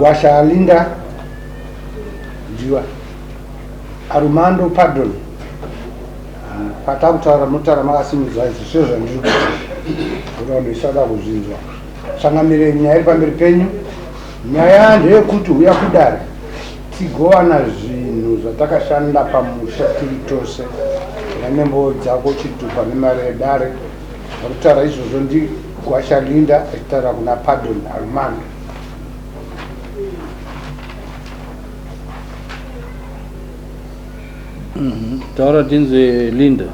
Gwasha Linda Ndiwa Arumando Pardon patakutaura munotaura makasimudza izvi sezvo zvandiri kuita kuti vanhu vese vada kuzvinzwa. Changamire, nyaya iri pamberi penyu, nyaya ndeyekuti huya kudare tigovana zvinhu zvatakashanda pamusha tiri tose nembo dzako chitupa nemari yedare. Varikutaura izvozvo ndiGwasha Linda achitaura kuna Pardon Armando. Taura tinzwe Linda.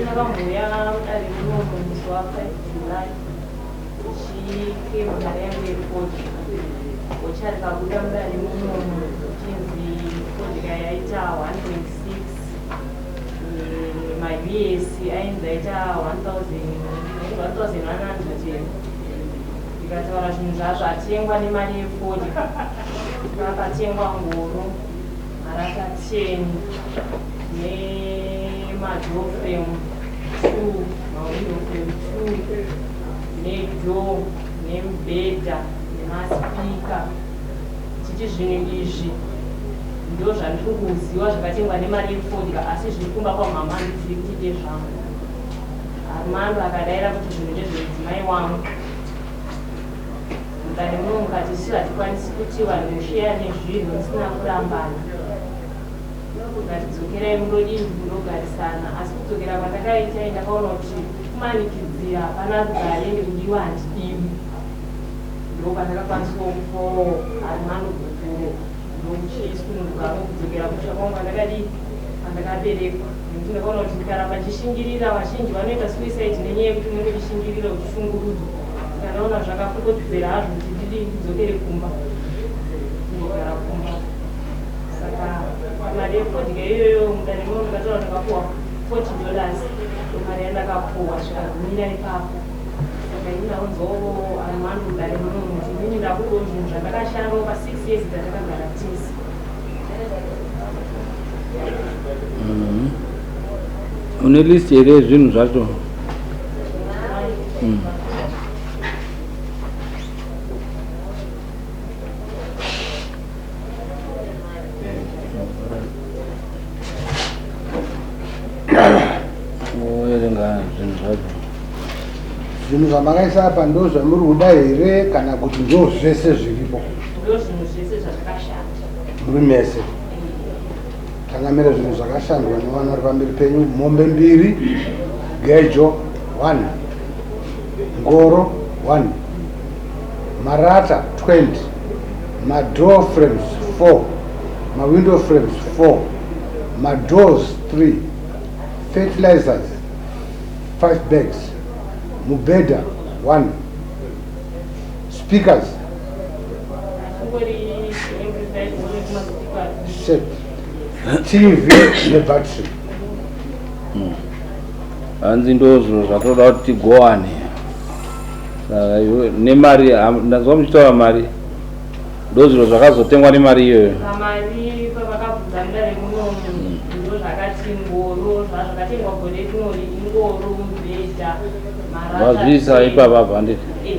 Ndakambouya mudare munomu musi wa 5 July ndichiklema mari yangu yefodya. Gocha rikabuda mudare munomu chinzi fodya yaita 1.6 maUS ainzi aita 1100 here. Ndikataura zvinhu zvazvatengwa nemari yefodya. Pakatengwa ngoro, marata 10 nemadoor frame 2, mawindow frame 2, nedoor, nemubhedha, nemaspeaker. Tichiti zvinhu izvi ndo zvandiri kuziva zvakatengwa nemari yefodya, asi zviri kumba kwamama handizivi kuti ndezvangu. Armando akadaira kuti zvinhu ndezvemudzimai wangu. Mudare muno mukati isu hatikwanisi kuti vanhu musheya nezvinhu musina kurambana. Ngatidzokerai mundodini mundogarisana. Asi kudzokera kwandakaita ndakaona kuti kumanikidzira hapana rugare ende kudiwa handidiwi. Ndopandakakwanisawo kupawo Armando gupuro ndokuchisununguka kudzokera kumusha kwangu kwandakadii kwandakaberekwa. Nekuti ndakaona kuti ndikaramba ndichishingirira vazhinji vanoita suicide nenyaya yekuti unenge uchishingirira uchishungurudzwa. Saka ndaona zvakakodzera hazvo kuti ndidii ndidzokere kumba ndogara kumba. Saka mari yefodya iyoyo mudare muno ndakataura ndakapuwa $40 ndomari yandakapuwa zvikagumira ipapo. Saka ini ndaunzawo Armando mudare muno kuti inini ndakudawo zvinhu zvandakashandawo pa 6 years dzatakagara tese. Une list here yezvinhu zvacho? Oerenga zvinhu zvacho. Zvinhu zvamakaisa apa ndo zvamuri kuda here kana kuti ndo zvese zviripo? Ndo zvinhu zvese zvazvakashanda. Muri mese. Changamire, zvinhu zvakashandwa nevana vari pamberi penyu: mombe mbiri, gejo 1, ngoro 1, marata 20, madoor frames 4, mawindow frames 4, madoors 3, fertilizers 5 bags, mubhedha 1, speakers Kungori amplified nemaspeakers. Set, TV nebattery. Hanzi ndo zvinhu zvatoda kuti tigowane. Saka iwe nemari ndanzwa muchitaura mari, ndo zvinhu zvakazotengwa nemari iyoyo. Pamari pavakabvunza mudare munomu ndo zvakati ngoro zvazvakatengwa gore rinori ingoro, mubhedha, marata. Vazviisa ipapa apa handiti? Eh.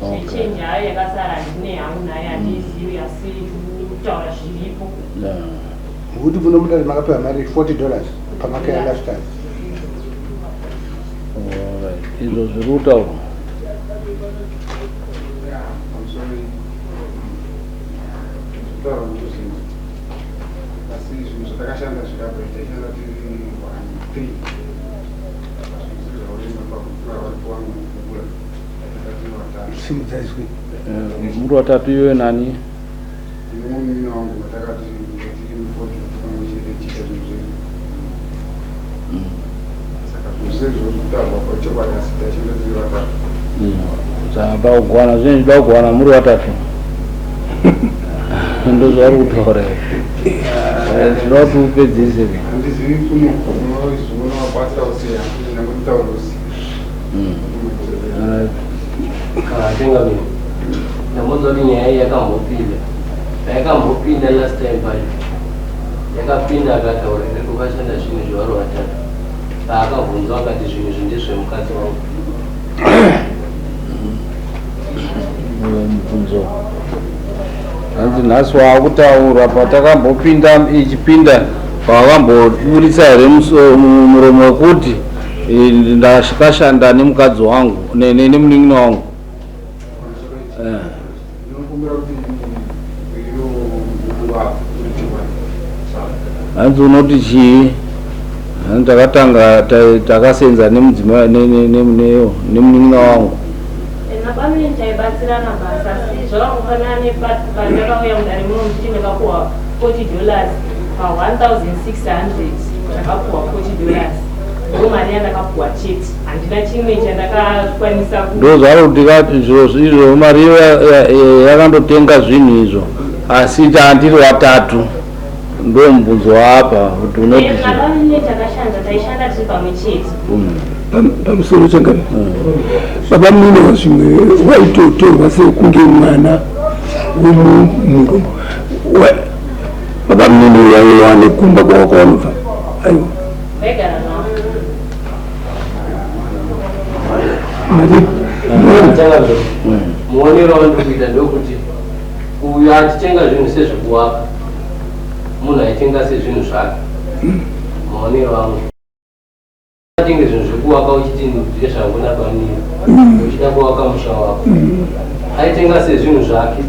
Okay. Zvechenji hayo yakasara handine hangu nayo, handizivi, asi kutaura zviripo. Ngokuti muno mudare makapiwa mari $40 pamakaya last time. Alright. Izvo zviri kutaurwa. Yeah, I'm sorry. Zvitaura ndozvinhu. Asi zvinhu zvatakashanda zvikabva taishanda tiri one three. Zvinhu zvaurima pakutura varipo vangu kukura. Takatiri vatatu. Simudza izwi. Muri watatu iwe nani? Nemunina wangu vatakati tiri mufodya pamwe chete tichiita zvinhu zvedu. Saka zvinhu zvezvo zvekutaurwa pachokwadi asi taishanda tiri vatatu. Saka pakugowana zvinhu zvinoda kugowana muri watatu. Ndo zvauri kutaura. Zvinoda kuti upedzise. Handizivi kuno unoizviona wabatsirawo sei handizi ndangomutaurira sei. Alright. Changamire, ndambonzwa kuti nyaya iyi yakambopinda. Payakambopinda last time pacho, yakapinda akataura akati ukashanda zvinhu zvevari vatatu. Paakabvunzwa akati zvinhu izvi ndezvemukadzi wangu. Mubvunzo hanzi nhasi waakutaura patakambopinda ichipinda pawakamboburitsa here muromo wekuti ndakashanda nemukadzi wangu nemunin'ina wangu? Hanzi unoti chii? Hanzi takatanga takasenza nemudzimai nemunin'ina wangu. Nabamini taibatsirana basa, asi zvakangofanana nepandakauya mudare muno ndichiti ndakapuhwa $40 pa1600. Ndakapuhwa $40, ndo mari yandakapuhwa chete, handina chimwe chandakakwanisa. Ndo zvaro kuti zviro izvo mari iyo yakandotenga zvinhu izvo, asi tandiri watatu. Ndo mubvunzo waapa kuti unoti chii? Nabamini takashanda, taishanda tiri pamwe chete. Pamusoro changana baba munini, zvimwe waitotorwa sekunge mwana wemumurombo. Baba munini waiwa nekumba kwawakawanobva, aiwa? Vaigara navo. Mari. Changamire, muonero wandiri kuita ndokuti uyu achitenga zvinhu sezvekuwaka, munhu aitenga sezvinhu zvake. Maonero angu, atenge zvinhu zvekuwaka uchiti ndezvangu nabanini, uchida kuwaka musha wako. Aitenga sezvinhu zvake,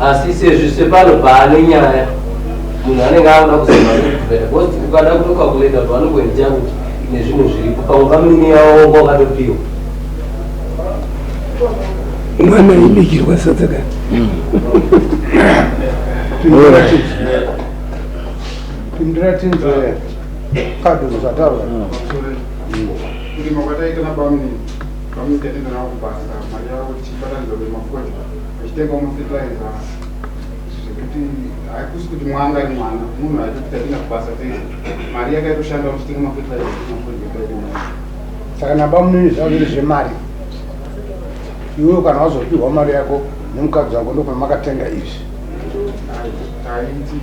asi sezvi sepano paane nyaya, munhu anenge akuda kuzama kudhivhaidha, because ukada kutocalculata kuti vanongoenja kuti nezvinhu zviripo pamwe bamunini yavo wanga wakatopiwa. Mwana aibikirwa sadza ka. Pindura tinzwe kadhi zvataurwa. Kurima kwataita nabamunini, bamunini tatienda navo kubasa, mari yavo tichibatanidza kurima fodya, vachitengawo mafertilizer, zvekuti haikusi kuti mwanga ari mwana munhu aitoti tatienda kubasa tese, mari yakaitoshanda uchitenga mafertilizer mafodya tairima. Saka nabamunini zvava zviri zvemari, iwewe kana wazopiwa mari yako nemukadzi wako ndokuna makatenga izvi? Taiti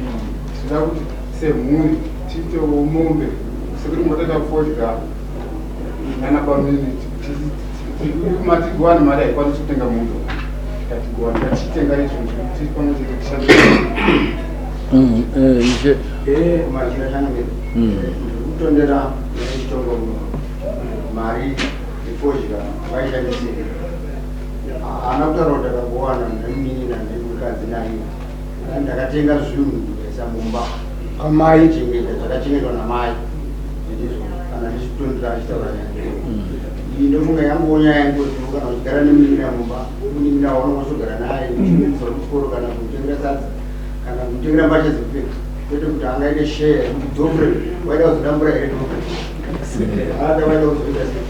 tinoda kuti semhuri tiitewo mombe, sekuti mbotaita fodya nana bamunini, matigowana mari haikwanisi kutenga mombe, tikatigowana ngatichitenga izvo zvekuti pamwe chete tishande. Ishe. Machira change ndikutondera nechitongo mari yefodya vaishandisei. Haana kutaura kuti ndakagowana nemunin'ina nemukadzi naye, ndakatenga zvinhu ndikaisa mumba. Kamai. Chengeta zvakachengetwa namai, ndizvo kana ndichitondera achitaura nyaya iyi. Ndofunga yanguwo nyaya yangoti kana uchigara nemunin'ina mumba, munin'ina waunokwanisa kugara naye uchimuendesa kuchikoro kana kumutengera sadza kana kumutengera mbatya dzekupfeka, kwete kuti angaite share yekuti dhofre waida kuzodambura here, dhofre ada waida kuzoita sei.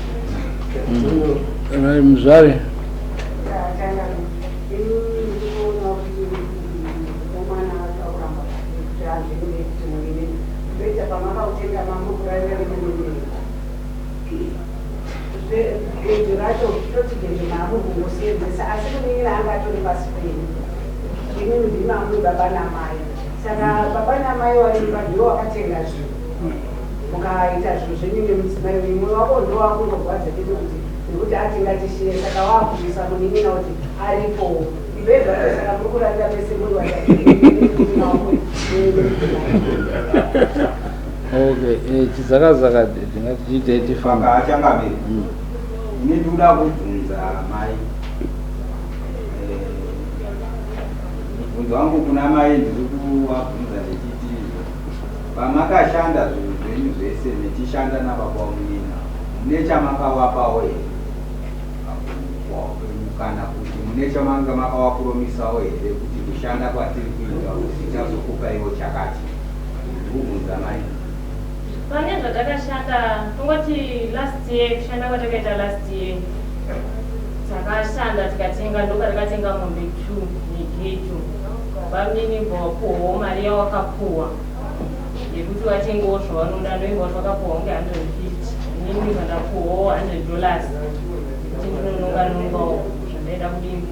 Muzvare. Mwana akuramba kuti azvinde kuti munin'ina ndoita pamakautenga mamukurarira nemunin'ina gejo racho, toti gejo maamukungosenzesa, asi munin'ina anga atori pasi penyu. Inini ndimi amuri baba namai, saka baba namai warimba ndiwo wakatenga zvinhu, mukaita zvinhu zvenyu nemudzimai wenyu. Mwoyo wako ndo wakungorwadza chete kuti nekuti atingatishiye, saka wakuisa munin'ina kuti aripo ibezvacho, saka muri kurarira mese muri vatatu. Okay, chizakazaka tingatichiite tifamba. Saka achangamire, ini ndikuda kubvunza mai. Mubvunzo wangu kuna mai ndiri kuvabvunza ndichiti, pamakashanda zvinhu zvenyu zvese mechishanda nababa wamunina, mune chamakavapawo here kana kuti mune chamanga makavapromisawo here kuti kushanda kwatiri kuita tichazokupaiwo chakati? Ndikubvunza mai. Pane zvatakashanda, tongoti last year, kushanda kwatakaita last year, takashanda tikatenga, ndopatakatenga mombe two negejo. Bamunini bvawapuhwawo mari yawakapuhwa yekuti vatengewo zvavanoda, ndoinga kuti vakapuhwa kunge 150, inini vandapuhwawo $100 kuti ndinononga nongawo zvandaida kudini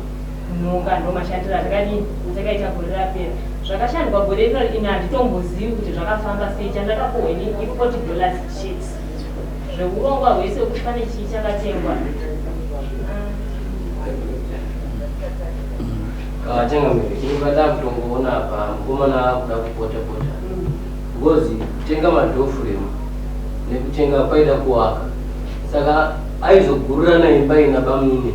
kunonga. Ndo mashandiro atakadini atakaita gore rapera. Zvakashandwa gore rino ini handitombozivi kuti zvakafamba sei. Chandakapuhwa ini i$40 chete. Zveurongwa hwese hwekuti pane chii chakatengwa. Ah, changamire ini patakutongoona apa mukomana akuda kupota pota because kutenga madhofuremu nekutenga kwaida kuwaka saka aizogurirana imba ina bamunini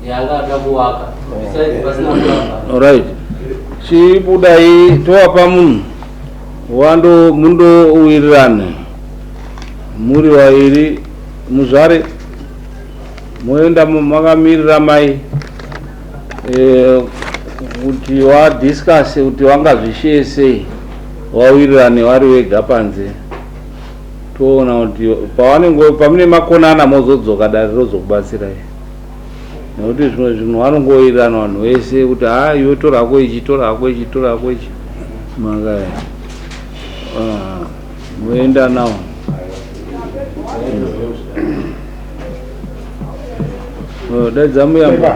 yanga ada kuwaka besides pasina kuramba. Alright, chibudai tovapa munhu wando mundowirirana muri vairi muzvare moenda makamirira mai kuti wadiscuss kuti wangazvishiye sei wawirirane vari wega panze toona kuti pavanenge pamune makonana mozodzoka dare rozokubatsirai nekuti zvimwe zvinhu vanongowirirana vanhu vese kuti ha iwe tora hako ichi tora hako ichi tora hako ichi makaya. Ah, moenda nawo. Oh, daidza muyambo.